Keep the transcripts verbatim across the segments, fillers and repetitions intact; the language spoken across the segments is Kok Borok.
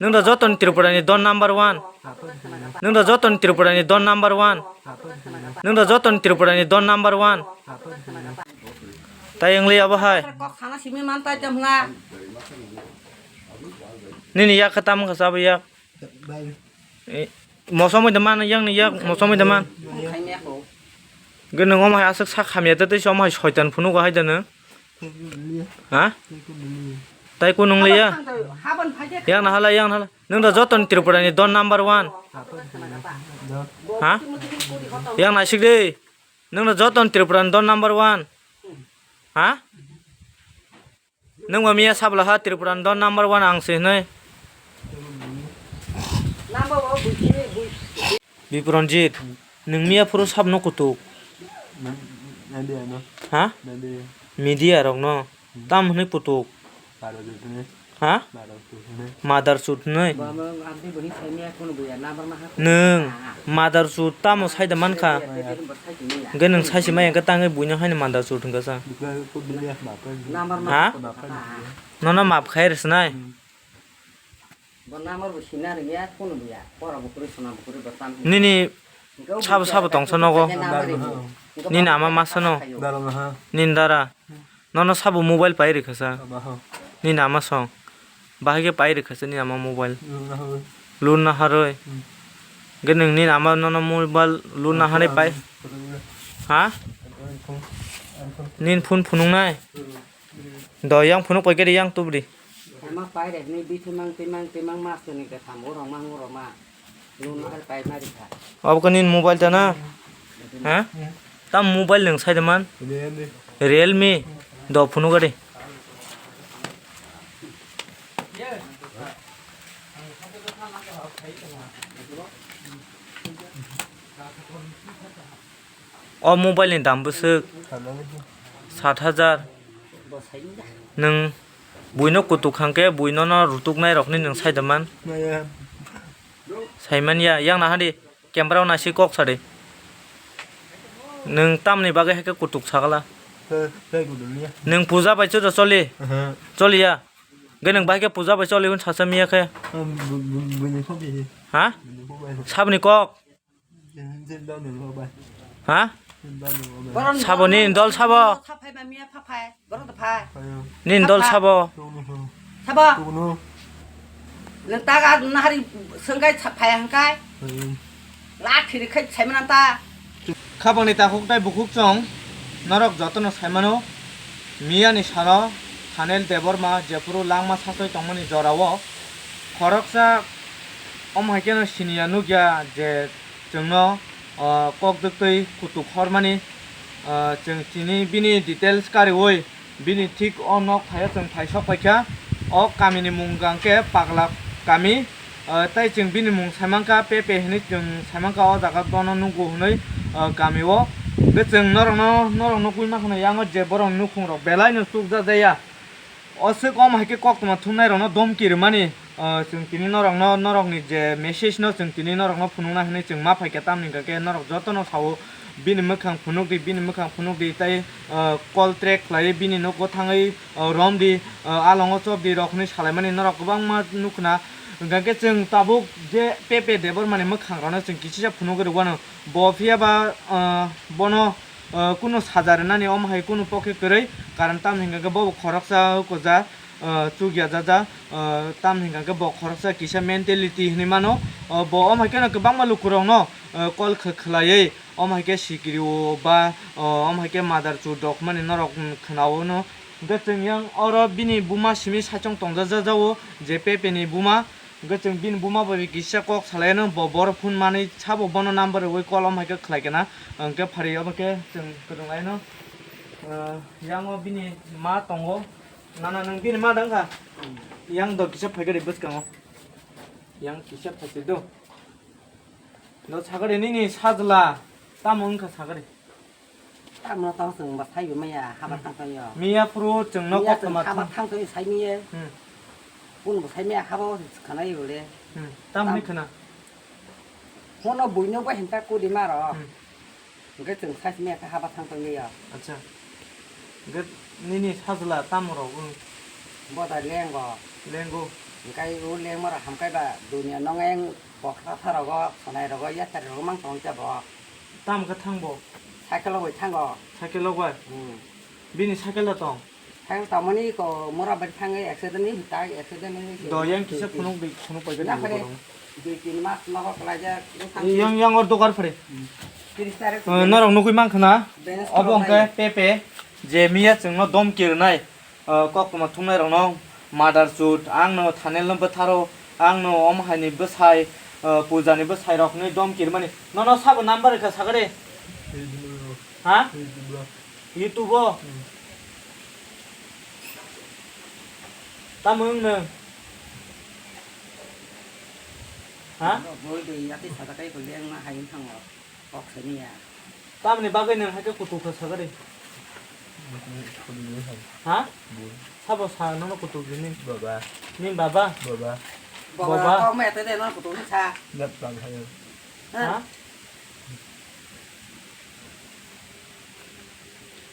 Nwng da jotoni Tripura ni don number one. Nwng da jotoni Tripura ni don number one. Nwng da jotoni Tripura ni don number one. Tai wngli abo hai. Kok sana simi man tai jam hla. Nini yak khe tamo kha sabo yak. Eh, mosom oi da man, yang ni yak, mosom oi da man. Khaimya ko. Ge nwng omo hai aswk sak hamya tei tei omo hai soitan phunuk hai da nwng. Ha? Tai ko nung le ya. Yang na hala, yang na hala. Nwng da joton Tripura ni don number one. Ha? Yang na sik de. Nwng da joton Tripura ni don number one. Ha? Nwng ba miya sabla ha Tripura ni don number one ang se hinwi. Bipuranjit, nwng miya phuru sabno kutuk. Ha? Media rokno. Tam hwnwi kutuk. Ha? Mother chut hwnwi. Nwng mother chut tamo saida mankha. Hwnkhe nwng saisi maya hwnkhe tangwi buino haino mother chut hwnkha sa. Ha? Nono map khai rwsnai. Bo number bo sina rwya, phone bo ya, pora bo kwrwi, sona bo kwrwi, bo tam. Nini sabo sabo tongsa nogo. Nini ama masa no. Nini dara. Nono sabo mobile pai rwkha sa. Nini ama song. Bahai khe pai rwkha sa nini ama mobile. Lurna harwi. Hwnkhe nwng nini ama nono mobile lurna hanai pai. Ha? Nini phone phunuknai. Do yang phunuk pai khe yang tubri. Ama pai rek ni bithi mang timang timang mas ni ke tham oro mang oro ma. Nun har pai mari kha. Abo khe nini mobile ta na? Ha? Tam mobile nwng sai de man? Realme. Do phunuk ari. O mobile ni dam bwswk sat hajar. Nwng buino kutuk hwnkhe bui nono rutuknai rokni nwng sai da man? Maya. Sai man ya, yang na hadi camera o naisi kok sadi. Nwng tamni bagwi hai khe kutuk sagala? Nwng puja bai chuda choli? Choli ya? Ge nwng bai khe puja bai choli hwn sasa miya khe? Ha? Sabni kok? Ha? Sabo nini dol sabo? Nini dol sabo? Sabo? Nwng ta ga nahari sengkai phai hangkai. Lathi rikhai saimana ta. Khabangni takhuk tai bukhuk chwng norok jotono saimano. Miyani salo Sanil Debbarma jephuru langma sasoi tongmani jorao khoroksa omo hai kheno siniya nukya je chwngno, o, kok dwktwi kutuk hormani, o, chwng chini bini details kariui bini thik o nok phaio chwng phai sok paikha. O kamini mung hwnkhe Pagla kami, o, tei chwng bini mung saimankha Pepe hinwi chwng saimankha o jaga bono nugo hinwi, o, kamio. Hwnkhe chwng norokno, norok nukgwi mankha yango je borok nukhungrok belaino chukjak jaya. O swk omo hai khe koktwma thumnairokno domki rwmani, o, chwng tini norokno, norokni je message no chwng tini norokno phunukna hinwi chwng ma phaikha, tamni hwnkha khe norok jotono sao bini mwkhang phunukdi, bini mwkhang phunukdi tei, o, call track khlaiwi bini nogo thangwi, o, romdi, o, alongo chopdi rok hinwi salaimani norok kwbangma nukhna. Hwnkha khe chwng tabuk je Pepe Debbarmani mwkhangrokno chwng kisisa phunugwi rwano, bo phiyaba, o, bono, o, kunu saja rwnani omo hai kunu pokhe kwrwi, karon tamni hwnkha khe bo khoroksa kuja, o, chukya jaja, o, tamni hwnkha khe bo khoroksa kisa mentality hinwi mano. O, bo omo hai kheno kwbangma lukurokno, o, call khe-, khwlaiwi omo hai khe sikiri o ba, o, omo hai khe mother chut rok hwnmani norok khwnao no. Hwnkhe chwng yang oro bini buma simi saichung tongjajago je Pepe ni buma. Hwnkhe chwng bini buma bai kisa kok salaino, bo borok phone manwi sabo bono number rwui call om hai khe khlai khe na. Hwnkhe phari obo khe chwng kwrwng laino, ah, yango bini ma tongo. Nana nwng bini ma dang kha? Yang do kisa phaikhe de bwskango. Yang kisa phaikhe do. Do sakari nini sajla tamo wngkha sakari? Tamno tong chwng ba saibo maya haba thang tong yo. Miya phuru chwngno koktwma haba thang tong yo sai miye. Hmm. Kun bo sai miya haba o khana yo le. Hmm. Tam ni khana. Hono buino bo hinta kudi maro. Hmm. Hwnkhe chwng sai miya khe haba thang tong yo. Acha. Hwnkhe nini sajla tamo rok wng? Bo da lengo. Lengo. Hingkai o lengma rok hamkai ba dunia nong eng boksa sa rogo, sonai rogo, yathar rogo mang tong khe bo. Tam khe thang bo? Cycle rok bai thango. Cycle rok bai? Hmm. Bini cycle da tong? Cycle tamani ko mora bai thangwi accident ni hitai, accident ni. Do yang kisa phunuk di, phunuk pai Na gani phare borok. Dui tin mas nogo kalaijak, bwsang Yang, yang or dogar phare. Tiris tarik. Eh, norok nugui mankha na? Balance Obo khulumnai. Hwnkhe Pepe, je miya chwngno dom kirnai. O, koktwma thumnairokno mother chud, angno Thanel no bwtharo, angno omo haini bwsai, o, puja ni bwsai rok hinwi dom kirmani. Nono sabo number rwkha sakari? Ha? YouTube o? Hmm. Tamo wng nwng? Ha? Boi de yati sadakai ko leng ma hain thango. Kok sani ya. Tamni bagwi nwng hai khe kutuk kha sagari? Kutuk ni hai. Ha? Bo. Sabo sa nono kutuk bini? Baba. Ni baba? Baba. Baba. Baba. Kok me ate de nono kutuk ni sa. Nat bang hai. Ha? Ha?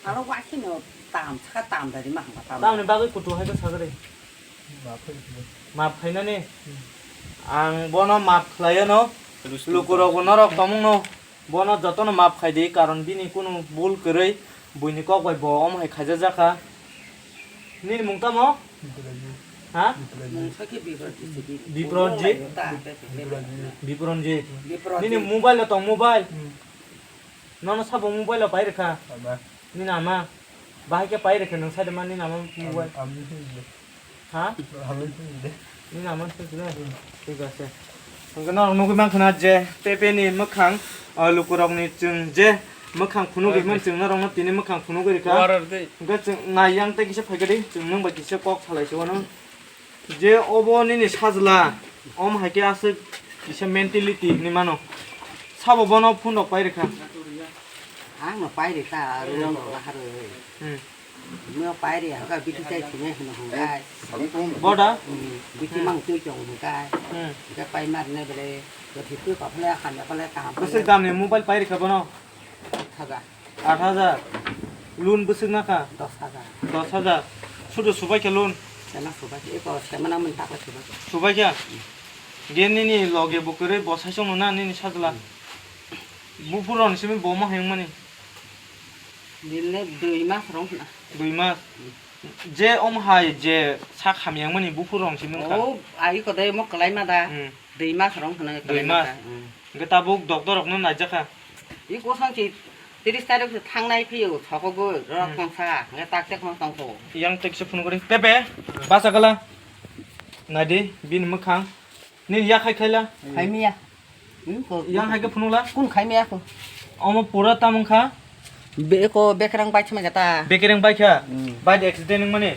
Aro wa khe no tam sa tam dari ma hangka tam. Tamni bagwi kutuk hai khe sagari? Map khainani? Hmm. Ang bono map khlaiano. Lukurok bo norok tongmungno. Bono jotono map khai di, karon bini kunu bul kwrwi, buini kok bai bo omo hai khaijak jakha. Nini mung tamo? Biprojit. Ha? Biprojit. Mung sakhe Biprojit se di. Biprojit? Biprojit. Biprojit. Biprojit. Nini mobile o tong mobile? Hmm. Nono sabo mobile o pai rwkha? Ama. Nini ama? Bahai khe pai rwkha nwng side mani nama mobile? Am-, amni side. Ha? Amni side. Nini ama side na? Hmm. Thik ase. Hwnkhe norok nugui mankha na je Pepe ni mwkhang, o, lukurok ni chwng je mwkhang phunuk rikmani chwng norok no tini mwkhang phunugwi rikha. Hwnkhe chwng nai yang tei kisa phaikha di, chwng nwng bai kisa kok salai se uanw. Je obo nini sajla, om hai khe aswk kisa mentality hinwi mano. Sabo bono phone rok pai rwkha? Ang no pai rwkha, rwng rok lahar rwi. Hmm. Mio pai rwi hwnkha, biti chai sini hino hwnkha. Boda? Hmm, biti mang twi chong hwnkha. Hmm. Hwnkha pai mar ne bele, jothi twi kok le, khan kok le, kaham. Bwswk dam ni mobile pai rwkha bono? Aat hajar. Aat hajar. Loan bwswk nakha? Dos hajar. Dos hajar. Sudu subai khe loan? Sena subai khe, eko semana mani takla subai khe. Subai khe? Ge nini loge bo kwrwi bo saichung no na nini sajla? Hmm. Buphuru rok ni simi bo ma hayung mani? Nini dui mas rong na. Dui mas? Hmm. Je om hai je sak hamyang mani buphuru rong simi wngkha? Oh, ai ko dai mo kwlai ma da. Hmm. Dui mas rong hwnwi Dui kwlai mas. Masa, mm. Hwnkhe tabuk doctor rokno naijakha. I kosong si tiris tarik se thangnai phiyok sokogwi rok Hmm. Tongsa, hwnkhe tak tek no tongkho. Yang tek se phone kori. Pepe, basa kala. Naidi, bini mwkhang. Nini yakhai khaila. Khaimiya. Hmm, ko- Yang hai khe phunukla. Kun khaimiya ko? Omo pura tamung kha. Be-, ko bekereng bai thumai kata. Bekereng bai kha? Hmm. Bai accident wngmani?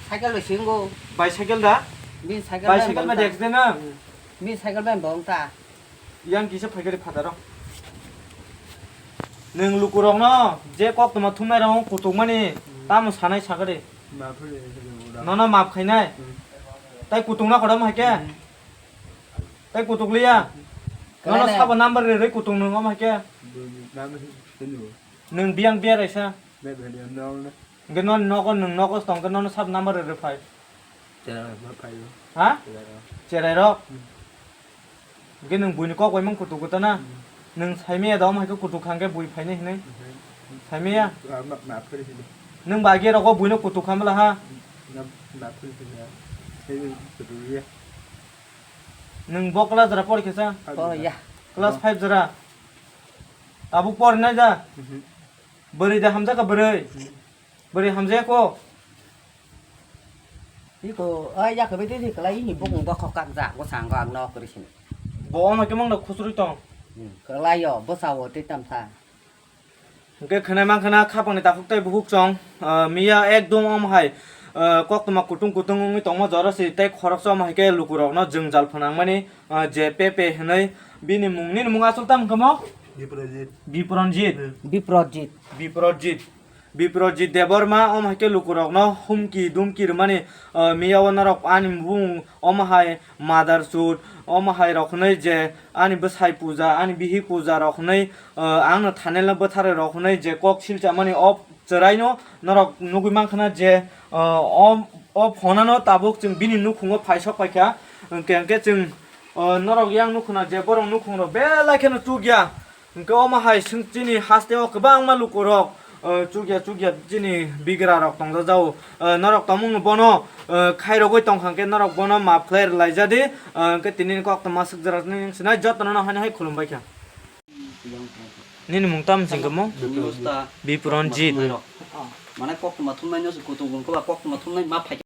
Cycle bai singo. Bai cycle da? Bin cycle Bai bai cycle bai bongta. Accident na? Hmm. Bin cycle bai bongta. Yang kisa phaikari phataro. Nwng lukurokno je koktwma thumnairok kutukmani Hmm. Tamo sanai sakari? Ma phuri, phuri, ura. Nono map khainai? Hmm. Tai kutung na korom hai khe? Hmm. Tai kutuk liya. Nono Kalai na. Sabo number re re kutung nung om hai khe. Number sini bo. Nung biyang biya raisa. Be be de no na. Hingke non nogo nung nogo tong khe nono sabo number re re phai. Tera ma phai yo. Ha? Tera. Cherai rok. Hmm. Hingke nung buini kok bai mang kutuk kuta na. Hmm. Nung saimaya da om hai khe kutuk hangke bui phaini hinui. Hmm. Saimaya. Ah, ma, ma phai sini. Nung ba ge rogo buino kutuk khamla ha. Na, na phai sini. Hei kutuk ya. Nwng bo class jora porikha sa? Five Oh, jora. Ya. Class Bo. Five jora. Tabuk porinai da? Mhm. Bwrwi da hamjakha bwrwi? Mhm. Bwrwi hamjaya ko? Iko, ai, ya, kwbwi twi twi kwlai, ini bukung bo khokak ja, bwskango ang nok kwrwi sini. Bo ono khe mangno khusrwi tong? Hmm, kwlai o, bwsa o twi tamsa. Hingke khwnai mankha na khapangni takhuk tei bukhuk chwng, ah, miya ekdom omo hai, ah, koktwma kutung kutung wngwi tongma jora se tei khoroksa omo hai khe lukurokno jwngjal phnangmani, ah, je Pepe hinwi bini mung, nini mung aswk tamo wngkha mo? Biprojit. Biprojit. Hmm. Biprojit. Biprojit. Biprojit Debbarma omo hai khe lukurokno humki dumki rwmani, ah, miya o norok ani bumung omo hai mother chud, omo hai rok hwnwi je ani bwsai puja, ani bihik puja rok hwnwi, ah, ang no thanel no bwtharwi rok hwnwi je kok silchamani o chwraino norok nugwi mankha na je, ah, o O phonano tabuk chwng bini nukhungo phaisok paikha, hwnkhe, hwnkhe chwng, o, norok yang nukhuna je borok nukhungrok belai kheno chukya. Hwnkhe omo hai chwng chini hasteo kwbangma lukurok, o, chukya chukya chini bigrarok tongjajao. O, norok tongmung bono, o, khairogwi tongkha hwnkhe norok bono maaf khlai rwlaijadi. O, hwnkhe tini koktwma swkjak sinai jotono no haino hai khulumbaikha. Nini mung tamo singkamo? Bipuranjit. Mane koktwma thumnai no kutung kutung koba koktwma thumnai ma phai.